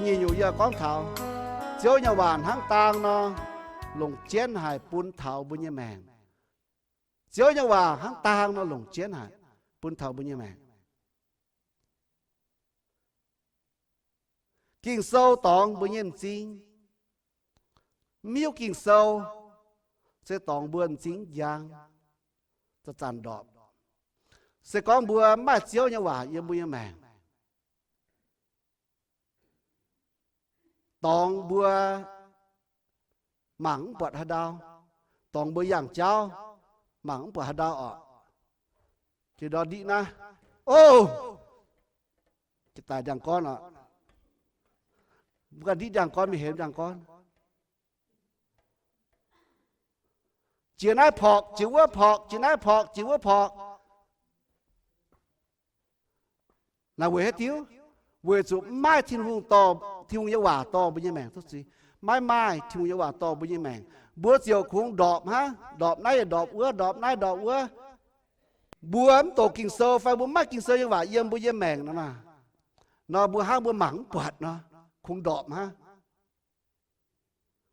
Nyic nyungc yie gorngv taux Ziouv nyei waac hnangv dang nor, longc jienv haic bun taux mbuo nyei maengc. Ziouv nyei waac hnangv dang nor longc jienv haic bun taux mbuo nyei maengc. Ging-Sou dorngx mbuo nyei m'zing. Mv hiuv Ging-Sou se dorngx mbuo m'zing njang, zanc-zanc ndorpc. Se gorngv mbuo mv maaih Ziouv nyei waac yiem mbuo nyei maengc, dorngx mbuo mangc mv buatc haaix ndau, dorngx mbuo yangh jauv mangc mv buatc haaix ndau orqc. Jiex ndor ndiqv naaiv, o, jiex daaih ndiangx-gorn orqc. Mbuo ganh ndiqv ndiangx-gorn, mingh hemx ndiangx-gorn. Jiex naaiv porqc, jiex wuov porqc, jiex naaiv porqc, jiex wuov porqc. Naaiv weic haaix diuc? Weic zuqc mv maaih Tin-Hungh dorh, Tin-Hungh nyei waac dorh mbuo nyei maengc duqv zuiz. Maiv maaih Tin-Hungh nyei waac dorh mbuo nyei maengc, mbuo ziouc kungx ndorpc hnangv, ndorpc naaiv yaac ndorpc wuov, ndorpc naaiv ndorpc wuov. Mbuo mv doqc Ging-Sou fai mbuo mv maaih Ging-Sou nyei waac yiem mbuo nyei maengc nor, nor mbuo hnangv mbuo mangc mv buatc nor, kungx ndorpc hnangv.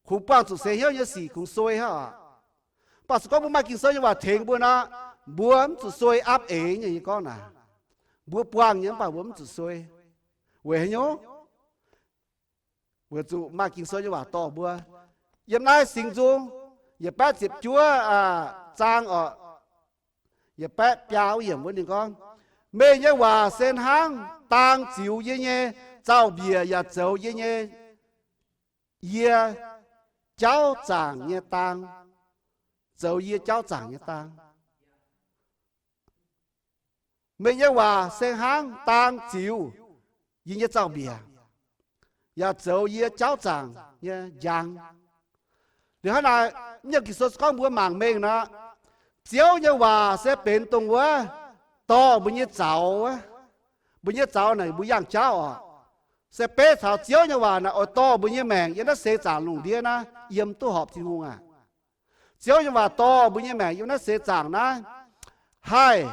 Kungx buangh zuqc seix hnyouv nyei sic kungx suei hnangv oc. Mv baac se gorngv mbuo maaih Ging-Sou nyei waac tengx mbuo nor, mbuo mv zuqc suei aapv eix nyei. Yie gorngv naaic, mbuo buangh nyei mv baac mbuo mv zuqc suei. Weic haaix nyungc? Weic zuqc maaih Ging-Sou nyei waac dorh mbuo. Yiem naaiv Singx Nzung yietc baeqv ziepc juov zaang oc, yietc baeqv biaa wuov yiemc wuov ninh gorngv, meih nyei waac se hnangv dang ziux yie nyei zaux-mbiec yaac zoux yie nyei, yie jauv zaangc nyei dang, zoux yie jauv zaangc nyei dang. Meih nyei waac se hnangv dang ziux yie nyei zaux-mbiec, yaac zoux yie jauv zaangc nyei njang. Liuz hnangv naaic, mv nyei Ging-Sou se gorngv mbuo mangc mengh nor, Ziouv nyei waac se benx dongh wuov dorh mbuo nyei zaux, mbuo nyei zaux naaic mbuo yangh jauv oc. Se beiv taux Ziouv nyei waac naaic oix dorh mbuo nyei maengc yiem naaiv seix zaangc lungh ndiev naaiv yiem duqv horpc Tin-Hungh aqv. Ziouv nyei waac dorh mbuo nyei maengc yiem naaiv seix zaangc naaiv haih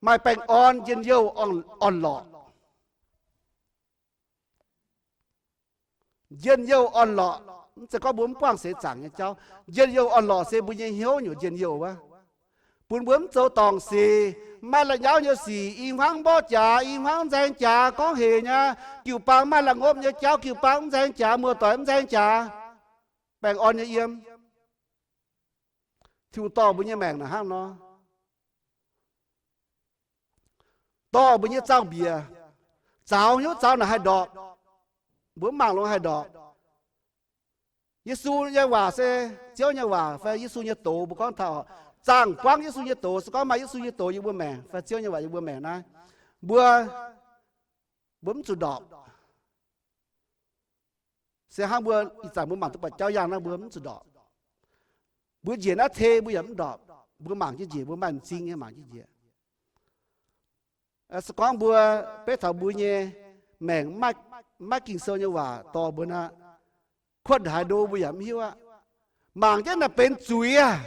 maaih baengh orn, njien-youh, orn-lorqc. Njien-youh orn-lorqc, mv zeiz gorngv mbuo mv buangh seix zaangc nyei jauv. Njien-youh orn-lorqc se mbuo nyei hnyouv nyungc njien-youh wuov, bun mbuo mv zoux dorngc sic, mv maaih la'nyauv nyei sic, i hmuangv mborqv jaax, i hmuangv mv nzaeng jaax, gorngv hec nyei, jiu-baang mv maaih la'ngopv nyei jauv, jiu-baang mv nzaeng jaax, muoz-doic mv nzaeng jaax, baengh orn nyei yiem. Tin-Hungh dorh mbuo nyei maengc naaic hnangv nor, dorh mbuo nyei zaux-mbiec, zaux hnyouv zaux naaic haih ndorpc. Mbuo mv mangc longx haih ndorpc. Yesu nyei waac se Ziouv nyei waac fai Yesu nyei doz, mbuo gorngv taux zaangh buangv Yesu nyei doz, se gorngv maaih Yesu nyei doz yiem mbuo maengc fai Ziouv nyei waac yiem mbuo maengc naaiv, mbuo, mbuo mv zuqc ndorpc. Se hnangv mbuo ih zanc mbuo mangc duqv buatc jauv yangh naaiv, mbuo mv zuqc ndorpc. Mbuo njiec naaiv tei mbuo yaac mv ndorpc. Mbuo mangc jienv njiec, mbuo maaih m'zing nyei mangc jienv njiec. Se gorngv mbuo, beiv taux mbuo nyei maengc maiv, maiv Ging-Sou nyei waac dorh mbuo nor, kuotv haaix ndo mbuo yaac mv hiuv aqv. Mangc jienv naaic benx zuiz aqv.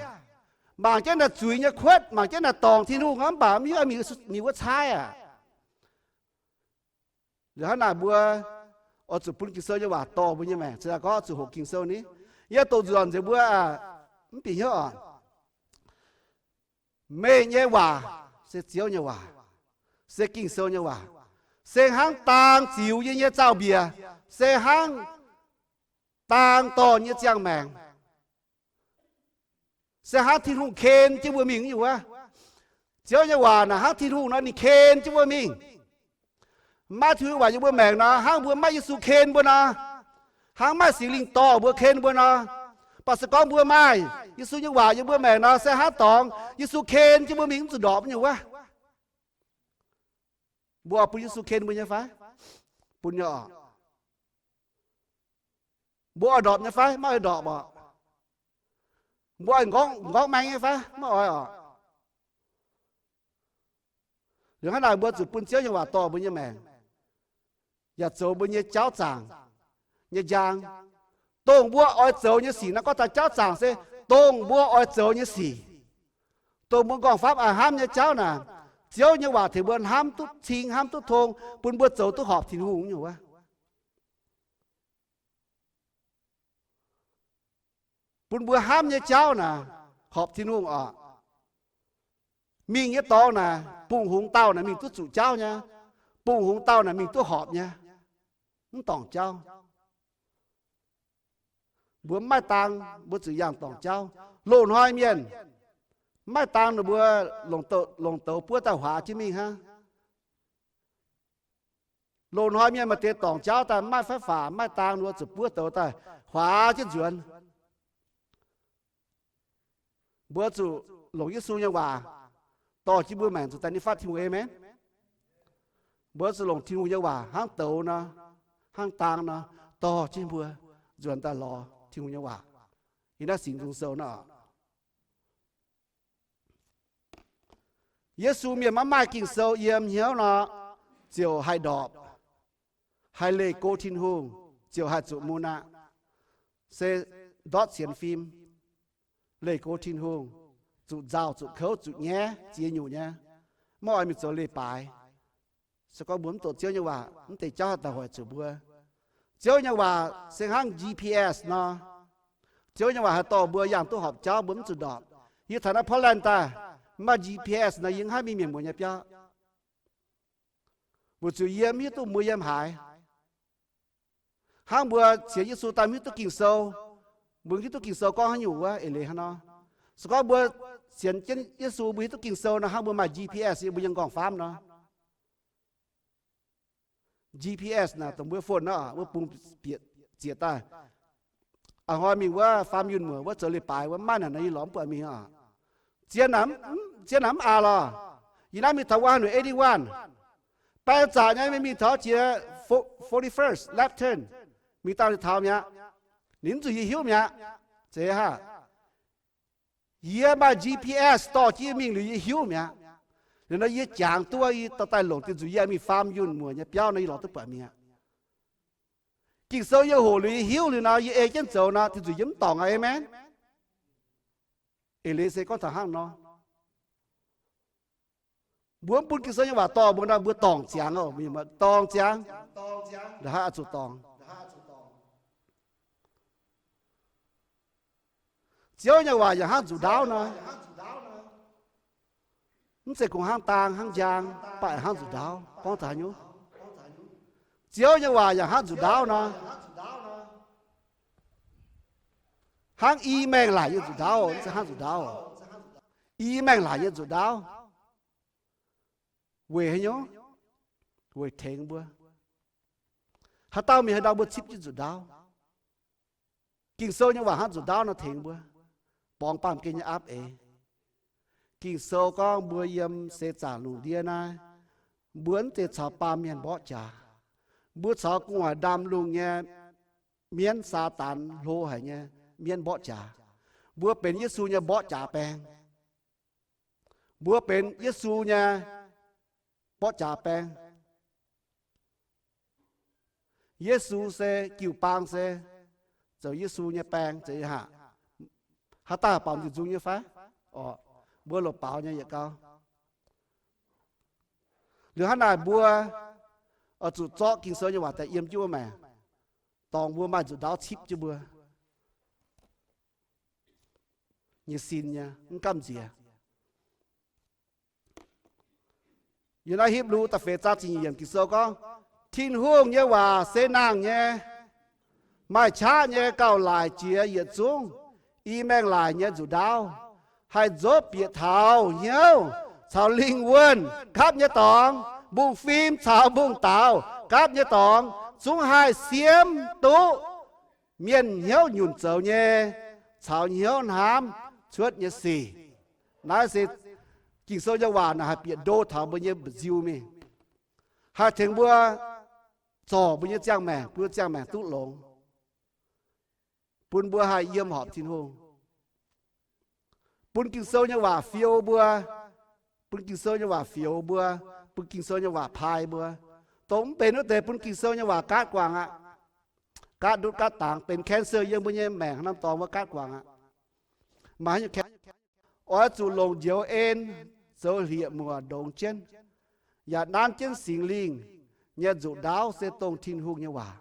Mangc jienv naaic zuiz nyei kuotv, mangc jienv naaic dorngc Tin-Hungh mv baac mv hiuv mingh wuov caaiv aqv. Liuz hnangv naaic mbuo oix zuqc bun Ging-Sou nyei waac dorh mbuo nyei maengc, cingx daaih gorngv oix zuqc hoqc Ging-Sou ni. Yie doqc nzunc nzengc mbuo mv bieqc hnyouv oc. Meih nyei waac se Ziouv nyei waac, se Ging-Sou nyei waac, se hnangv dang ziux yie nyei zaux-mbiec, se hnangv dang dorh nyei ziangh maengc, se hnangv Tin-Hungh ken jienv mbuo mingh nyei wuov. Ziouv nyei waac naaic hnangv Tin-Hungh nor ninh ken jienv mbuo mingh. Maiv Tin-Hungh waac yiem mbuo maengc nor, hnangv mbuo maiv Yesu ken mbuo nor, hnangv maiv Singx Lingh dorh mbuo ken mbuo nor, mv baac se gorngv mbuo maaih Yesu nyei waac yiem mbuo maengc nor, se hnangv dorngx Yesu ken jienv mbuo mingh mv zuqc ndorpc nyei wuov. Mbuo oix bun Yesu ken mbuo nyei fai? Bun nyei oc. Mbuo oix ndorpc nyei fai? Maiv oix ndorpc oc. Mbuo oix nqorngv, nqorngv maeng nyei fai? Maiv oix oc. Liuz hnangv naaic mbuo zuqc bun Ziouv nyei waac dorh mbuo nyei maengc, yaac zoux mbuo nyei jauv zaangc nyei njang. Dongh mbuo oix zoux nyei sic nor, gorngv taux jauv zaangc se dongh mbuo oix zoux nyei sic. Dongh mbuo nqorngv-famv a'hnamv nyei jauv naaic, Ziouv nyei waac tengx mbuo hnamv duqv cing, hnamv duqv tong, bun mbuo zoux duqv horpc Tin-Hungh nyei wuov. Bun mbuo hnamv nyei jauv naaic horpc Tin-Hungh oc. Mingh nyei dorngx naaic, bungx hungx dauh naaic mingh duqv zuqc jauv nyei. Bungx hungx dauh naaic mingh duqv horpc nyei. Mv dorngc jauv. Mbuo mv maaih dang, mbuo zuqc yangh dorngc jauv. Loz-hnoi mienh mv maaih dang, ninh mbuo longc douz, longc douz buov daaih huaax jienv mingh hnangv. Loz-hnoi mienh maaih deix dorngc jauv daaih, mv maaih faix fac, mv maaih dang, ninh mbuo zuqc buov douz daaih huaax jienv nzuonx. Mbuo zuqc longc Yesu nyei waac dorh jienv mbuo maengc zuqc daaih nyei fatv Tin-Hungh, aamen. Mbuo zuqc longc Tin-Hungh nyei waac hnangv douz nor, hnangv dang nor, dorh jienv mbuo nzuonx daaih lorz Tin-Hungh nyei waac. Yiem naaiv Singx Nzung Sou nor, Yesu mienh maiv maaih Ging-Sou yiem hnyouv nor, ziouc haih ndorpc, haih leih go Tin-Hungh, ziouc haih zuqc mun aqv. Se ndortv sienx fim, leih go Tin-Hungh, zuqc nzauh, zuqc kouv, zuqc nyaiv, ziex nyungc nyei, maiv oix mingh zoux leiz-baaix. Se gorngv mbuo mv doqc Ziouv nyei waac, mv deix jauv haih daaih hoic zuqc mbuo. Ziouv nyei waac se hnangv G P S nor. Ziouv nyei waac haih dorh mbuo yangh duqv horpc jauv, mbuo mv zuqc ndorpc. Yie taux naaiv Portland daaih, mv maaih G P S nor, yie mv haih mingh mienh muoz nyei biauv, weic zuqc yie mv hiuv duqv mbuo yiem haaix. Hnangv mbuo sienx Yesu daaih mv hiuv duqv Ging-Sou, mbuo mv hiuv duqv Ging-Sou gorngv haaix nyungc wuov, eix leiz hnangv nor. Se gorngv mbuo sienx jienv Yesu, mbuo hiuv duqv Ging-Sou nor, hnangv mbuo maaih G P S yiem mbuo nyei nqorngv-famv nor. G P S naaic dongh mbuo phone nor, mbuo bungx bieqc zieqc daaih. A'hnoi mingh wuov faam yunh muoc wuov zoux leiz-baaix wuov, mv maaih naaic nor yie lorz mv buatc mingh oc. Zien naaic mv aac lorh. Yie naaiv mingh taux one hundred eighty-one, baeng zaqc nyei, mingh taux jiex forty-first left turn, mingh dangh taux mi'aqv. Ninh mv zuqc yie hiuv mi'aqv. Zeiz haac? Yie maaih G P S dorh jienv yie mingh liuz yie hiuv mi'aqv. Liuz nor yie jangx duqv yie dorh daaih longc dinh nzuqc yie mingh faam yunh muoc nyei biauv nor yie lorz duqv buatc mingh aqv. Ging-Sou yie hoqc liuz yie hiuv liuz nor, yie ei jienv zoux nor, dinh nzuqc yie mv dorngc aqv. Aamen. Eix leiz se gorngv taux hnangv nor. Mbuo mv bun Ging-Sou nyei waac dorh mbuo nor, mbuo dorngc ziangx oc, dorngc ziangx. Ndongc haaix oix zuqc dorngc? Ziouv nyei waac yaac hnangv nzuqc ndaauv nor. Mv zeiz kungx hnangv dang hnangv njang, mv baac hnangv nzuqc ndaauv. Gorngv taux haaix nyungc? Ziouv nyei waac yaac hnangv nzuqc ndaauv nor. Hnangv i maengh laaic nyei nzuqc ndaauv, mv zeiz hnangv nzuqc ndaauv. I maengh laaic nyei nzuqc ndaauv. Weic haaix nyungc? Weic tengx mbuo. Haaix dauh mingh haaix ndau mbuo cipv jienv nzuqc ndaauv. Ging-Sou nyei waac hnangv nzuqc ndaauv nor tengx mbuo, borngz baamh gen nyei aapv eix. Ging-Sou gorngv mbuo yiem seix zaangc lungh ndiev naaiv, mbuo mv zeiz caux baamh mienh mborqv jaax. Mbuo caux gu'nguaaic ndaamv-lungh nyei mienv, Saadaan hlo haic nyei mienv mborqv jaax. Mbuo benx Yesu nyei mborqv jaax baeng. Mbuo benx Yesu nyei mborqv jaax baeng. Yesu se jiu-baang se zoux Yesu nyei baeng, zeiz haac? Haaix dauh baaux nzunc nzung nyei fai? Orqc, mbuo loc baaux nyei yietc gau. Liuz hnangv naaic mbuo oix zuqc zorqv Ging-Sou nyei waac daaih yiem jienv wuov maengc, dorngc mbuo maaih nzuqc ndaauv cipv jienv mbuo nyei sin nyei, mv gamh nziex. Yiem naaiv Hipv^lu da'feix zaang ziepc nyeic yiemc Ging-Sou gorngv, Tin-Hungh nyei waac se nangh nyei, maaih qaqv nyei gauh laaic jiex yietc zungv i maengh laaic nyei nzuqc ndaauv, haih nzopv bieqc taux hnyouv caux lingh wuonh gapv nyei dorngx, mbungv-fim caux mbungv-daaux gapv nyei dorngx, zungv haih siemv duqv mienh hnyouv nyunc zoux nyei caux hnyouv hnamv cuotv nyei sic. Naaiv se Ging-Sou nyei waac naaic haih bieqc ndo taux mbuo nyei mba'nziu mingh, haih tengx mbuo zorc mbuo nyei ziangh maengc, bun ziangh maengc duqv longx, bun mbuo haih yiem horpc Tin-Hungh, bun Ging-Sou nyei waac fioux mbuo, bun Ging-Sou nyei waac fioux mbuo, bun Ging-Sou nyei waac paaiv mbuo. Dongh mv benx wuov deix bun Ging-Sou nyei waac gaatv guangc aqv. Gaatv ndutv gaatv dangx, benx cancer yiem mbuo nyei maengc haaix norm dorngx wuov gaatv guangc aqv. Maaih haaix nyungc oix zuqc longc njoux en zoux hlieqv-muoc ndongx jienv, yaac nanv jienv Singx Lingh nyei nzuqc ndaauv se dongh Tin-Hungh nyei waac.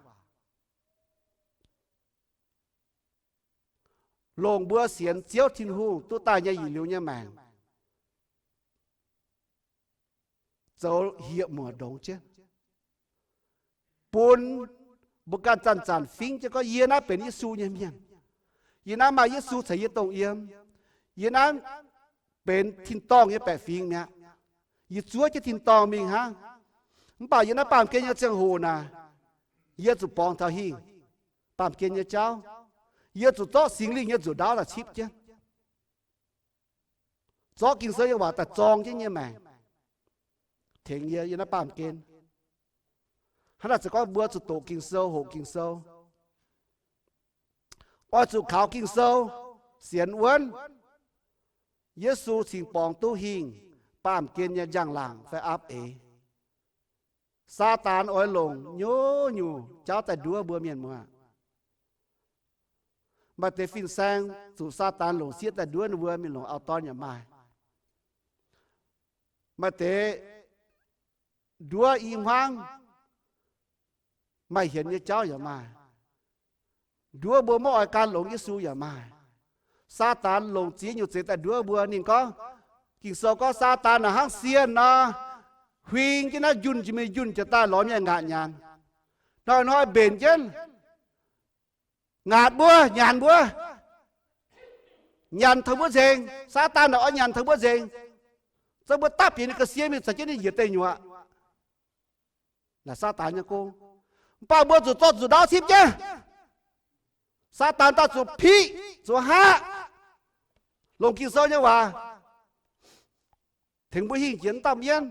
Longc mbuo sienx Ziouv Tin-Hungh duqv daaih nyei yietc liuz nyei maengc zoux hlieqv-muoc ndongx jienv, bun mbuo ganh zanc-zanc fingv jienv gorngv, yie naaiv benx Yesu nyei mienh. Yie naaiv maaih Yesu caux yie dongh yiem. Yie naaiv benx tin-dorngh nyei baeqc fingx mi'aqv. Yie zuov jienv tin-dorngh mingh hnangv. Mv baac yie naaiv baamh gen nyei ziangh hoc naaic, yie zuqc borngz taux hingh baamh gen nyei jauv. Yie zuqc zorqv Singx Lingh nyei nzuqc ndaauv daaih cipv jienv, zorqv Ging-Sou nyei waac daaih zorng jienv yie nyei maengc, tengx yie, yie naaiv baamh gen. Hnangv naaic se gorngv mbuo zuqc doqc Ging-Sou, hoqc Ging-Sou, oix zuqc kaux Ging-Sou sienx wuonv Yesu cingx borngz duqv hingh baamh gen nyei njang-laangc fai aapv eix. Saadaan oix longc nyungc-nyungc jauv daaih nduov mbuo mienh muoz. Maaih deix fin-saeng zuqc Saadaan longc sieqv daaih nduov ninh mbuo mingh longc auv-dorn yaac maaih. Maaih deix nduov i hmuangv maaih hienx nyei jauv yaac maaih. Nduov mbuo maiv oix gan longx Yesu yaac maaih. Saadaan longc ziex nyungc zeiz daaih nduov mbuo. Ninh gorngv, Ging-Sou gorngv Saadaan naaic hnangv sienh nor, huing jienv naaiv njunh jiex mingh njunh jiex daaih lorz mienh ngaatc nyanc. Hnoi-hnoi mbenc jienv ngaatc mbuo, nyanc mbuo, nyanc taux mbuo nzengc. Saadaan naaic oix nyanc taux mbuo nzengc, zoux mbuo dapv bieqc ninh ga'sie mingh caux jienv ninh njiec deic nyuoqc. Naaic Saadaan nyei gong. Mv baac mbuo zuqc zorqv nzuqc ndaauv cipv jienv. Saadaan daaih zuqc piqv, zuqc hngaqv. Longc Ging-Sou nyei waac tengx mbuo hingh jiex mv dauh mienv.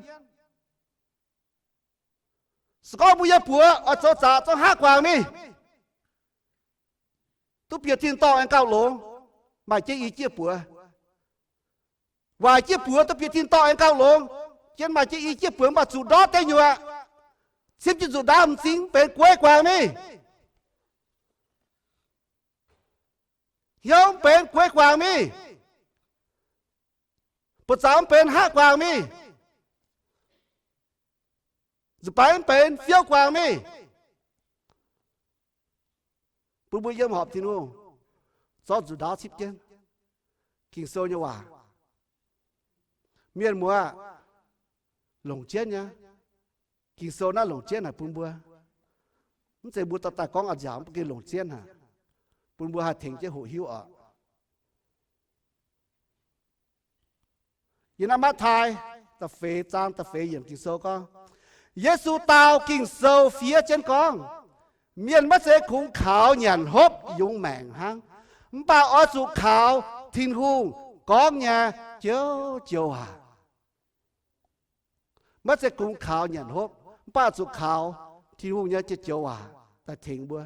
Se gorngv mbuo nyei buoz oix zoux zaqc zungv hngaqv guangc mingh, duqv bieqc tin-dorngh aengx gauh longx, maaih jienv i jieqv buoz. Waaic jieqv buoz duqv bieqc tin-dorngh aengx gauh longx, jienv maaih jienv i jieqv buoz, mv baac zuqc ndortv deic nyuoqc, cipv jienv nzuqc ndaauv m'zing mv benx gueiv guangc mingh. Hnyouv mv benx gueiv guangc mingh. Buoz-zaux mv benx hngaqv guangc mingh. Nzuqc baix mv benx fiouv guangc mingh. Bun mbuo yiem horpc Tin-Hungh, zorqv nzuqc ndaauv cipv jienv Ging-Sou nyei waac. Mienh muoz, longc jienv nyei. Ging-Sou naaiv longc jienv haic bun mbuo. Mv zeiz mbuo dorh daaih gorngv a'nziaauc, mv baac gengh longc jienv haic, bun mbuo haih tengx jienv hoqc hiuv oc. Yiem naaiv Matv^taai da'feix zaang da'feix yiemc Ging-Sou gorngv, Yesu dau Ging-Sou fiev jienv gorngv, mienh maiv zeiz kungx kaux nyanc hopv yungz maengc hnangv, mv baac oix zuqc kaux Tin-Hungh gorngv nyei joux joux waac. Maiv zeiz kungx kaux nyanc hopv, mv baac zuqc kaux Tin-Hungh nyei joux joux waac daaih tengx mbuo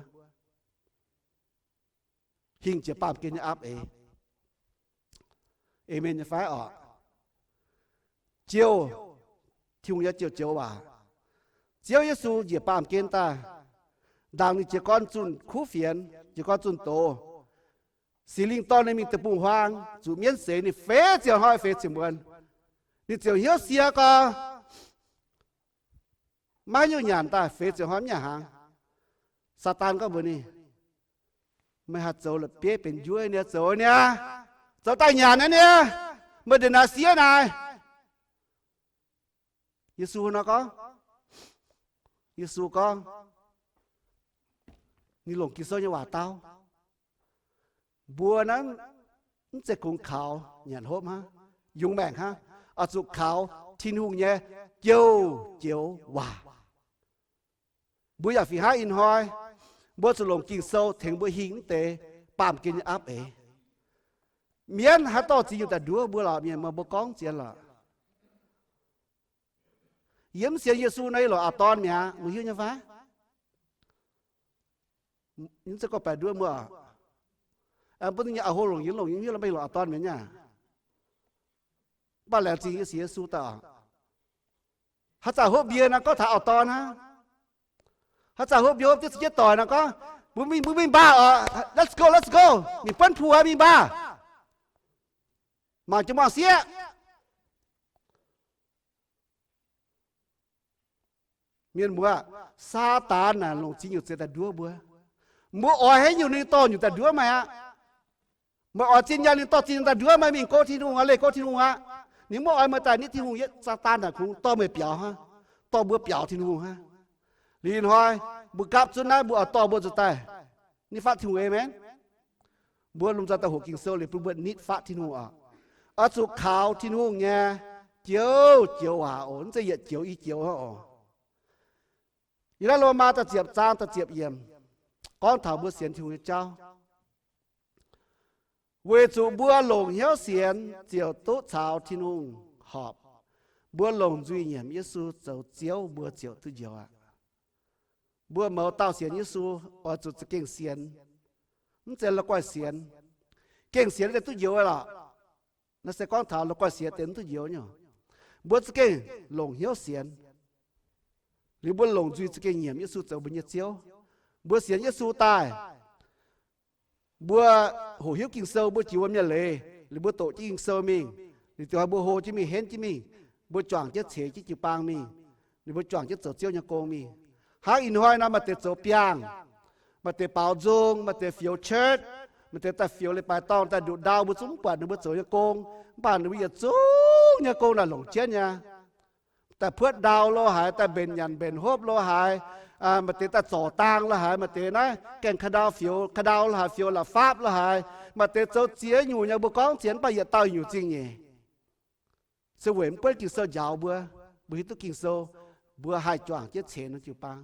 hingh jiex baamh gen nyei aapv eix. Aamen nyei fai orqc? Joux, Tin-Hungh nyei joux joux waac. Ziouv Yesu njiec baamh gen daaih, ndaangc ninh jiez gorn zunh kuv fienx, jiez gorn zunh doz, Singx Lingh dorh ninh mingh deic-bung-huaang zuqc mienv seix, ninh feix ziepc hnoi feix ziepc muonz. Ninh ziouc hnyouv sie gorx, maiv nyungc nyanc daaih feix ziepc hnoi mv nyanc hnaangx. Saadaan gorngv mbuox ninh, meih haih zoux la'bieiv benx njuov nyei, zoux nyei, zoux daaih nyanc nyei, meih ndongc naaiv siev naaic. Yesu nor gorngv, Yesu gorngv, ninh longc Ging-Sou nyei waac dau, mbuo naaiv mv zeiz kungx kaux nyanc hopv hnangv, yungz maengc hnangv, oix zuqc kaux Tin-Hungh nyei joux joux waac. Mbuo yaac fih hnangv ih hnoi, mbuo zuqc longc Ging-Sou tengx mbuo hingh mv deix baamh gen nyei aapv eix. Mienv haaix dorh ziex nyungc daaih nduov mbuo lorqc, mienh muoz, mbuo gorngv zien lorqc. Yie mv sienx Yesu nor, yie longc auv-dorn mi'aqv, mbuo hiuv nyei fai? Yie mv zeiz gorngv baeqc nduov mbuo. Mbuo nyei auv-hlo longc yie, longc yie hiuv lorqc, mbuo longc auv-dorn mi'aqv. Mv baac laengz zingh yie sienx Yesu daaih oc. Haaix zanc hopv mbie nor gorngv taux auv-dorn hnangv. Haaix zanc hopv mbie hopv diev caux jienv doic nor gorngv, mbuo mingh, mbuo mingh mbaah oc, let's go, let's go, mingh buonv puh mingh mbaah, mangc jienv muangh sieqv. Mienh muoz, Saadaan naaic longc ziex nyungc zeiz daaih nduov mbuo. Mbuo oix haaix nyungc ninh dorh nyungc daaih nduov meih aqv. Meih oix zinh nyaanh ninh dorh zinh nyaanh daaih nduov meih, mingh go Tin-Hungh aqv, leih go Tin-Hungh aqv. Ninh maiv oix meih daaih nitv Tin-Hungh, Saadaan naaic kungx dorh meih biaux hnangv, dorh mbuo biaux Tin-Hungh hnangv. Liuz hnoi mbuo gapv zunv naaiv, mbuo oix dorh mbuo zuqc daaih nitv fatv Tin-Hungh, aamen. Mbuo lomh nzoih daaih hoqc Ging-Sou liuz bun mbuo nitv fatv Tin-Hungh oc. Oix zuqc kaux Tin-Hungh nyei joux, joux waac oc, mv zeiz yietc joux i joux oc. Yiem naaiv Lomaa da'ziepc zaang da'ziepc yiemc gorngv taux mbuo sienx Tin-Hungh nyei jauv. Weic zuqc mbuo longc hnyouv sienx ziouc duqv caux Tin-Hungh horpc. Mbuo longc nzuih nyiemc Yesu zoux Ziouv, mbuo ziouc duqv njoux aqv. Mbuo mouz dauh sienx Yesu oix zuqc za'gengh sienx. Mv zeiz la'guaih sienx. Gengh sienx deix duqv njoux lorqc. Naaiv se gorngv taux la'guaih sienx deix mv duqv njoux nyei. Mbuo za'gengh longc hnyouv sienx. Liuz mbuo longc nzuih za'gengh nyiemc Yesu zoux mbuo nyei Ziouv. Mbuo sienx Yesu daaih, mbuo hoqc hiuv Ging-Sou, mbuo jiex wuom nyei leiz, liuz mbuo doqc jienv Ging-Sou mingh, liuz diuh hnoi mbuo hlo jienv mingh, henv jienv mingh, mbuo juangc jienv ceix jienv jiu-baang mingh, liuz mbuo juangc jienv zoux Ziouv nyei gong mingh. Hnangv ih hnoi nor maaih deix zoux biangh, maaih deix baaux nzung, maaih deix fioux church, maaih deix daaih fioux leiz-baaix dorngh daaih nduqc ndau, mbuo zungv mv buatc ninh mbuo zoux nyei gong. Mv baac ninh mbuo yietc zungv nyei gong naaic longc jienv nyei. Daaih puotv ndau lo haaix, daaih mbenc nyanc mbenc hopv lo haaix, maaih deix daaih zorc daang lo haaix, maaih deix naaiv gaengh ka'ndau fioux ka'ndau lo haaix, fioux la'faapv lo haaix, maaih deix zoux ziex nyungc nyei. Mbuo gorngv ziex, mv baac yietc dauh nyungc zingh nyeic. Se weic mv buonv Ging-Sou njaaux mbuo. Mbuo hiuv duqv Ging-Sou, mbuo haih juangc jienv ceix norm jiu-baang.